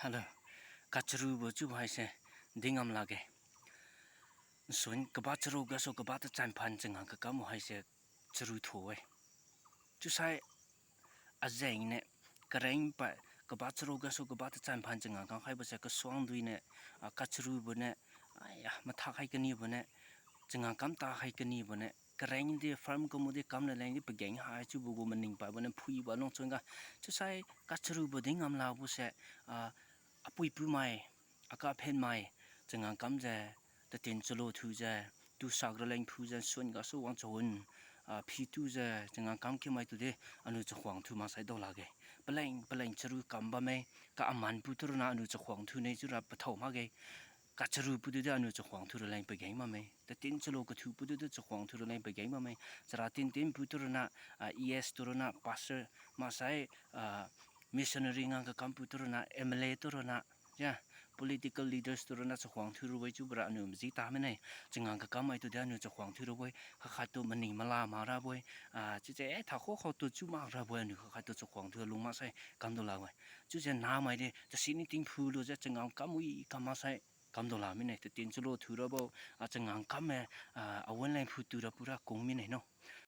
Hello ka churu bo chu hai se dingam lage sun ka ba churu ga so ka ba ta chan phan changa ka kam hai se churu thoi chu sai a zeng ne ka reng pa ka ba churu ga so ka ba ta chan phan changa ka khai ba se ka swang dui ne ka churu bo ne aya ma tha khai ka ni bo ne changa kam ta khai ka ni bo ne ka reng de farm ko mo de kam na leng de pageng ha chu bu go maning pa bo ne phui ba long chung ga chu sai ka churu bo ding am la bu se a apui pu mai aka phen mai changa kam je ta tin chulo thu je tu sak ra leng phu je sun ga su wang chun a phi tu je changa kam ki mai tu de anu chakhwang thu ma sai do la ge paleng paleng churu kam ba me ka aman pu tu na anu chakhwang thu nei chu ra pathau ma ge ka churu pu tu de anu chakhwang thu ra leng pe geng ma me ta tin chulo ka thu pu tu de chakhwang thu ra leng pe geng ma me chara tin tin pu tu na es tu na pastor ma sai missionary nga ka kam pu tu na MLA tu na ya political leaders tu na chakhwang thu ru wai chu bra anu ji ta me nei chinga ka kam ai tu de anu chakhwang thu ru wai kha kha tu mani mala ma ra boi a chi che tha kho kho tu chu ma ra boi anu kha kha tu chakhwang thu lu ma sai kam do la wai chu che na mai de ta sin ting phu lu je chinga kam ui kam ma sai kam do la mi nei te tin chu lo thu ra bo a chinga kam me a wen lai phu tu ra pura kong mi nei no.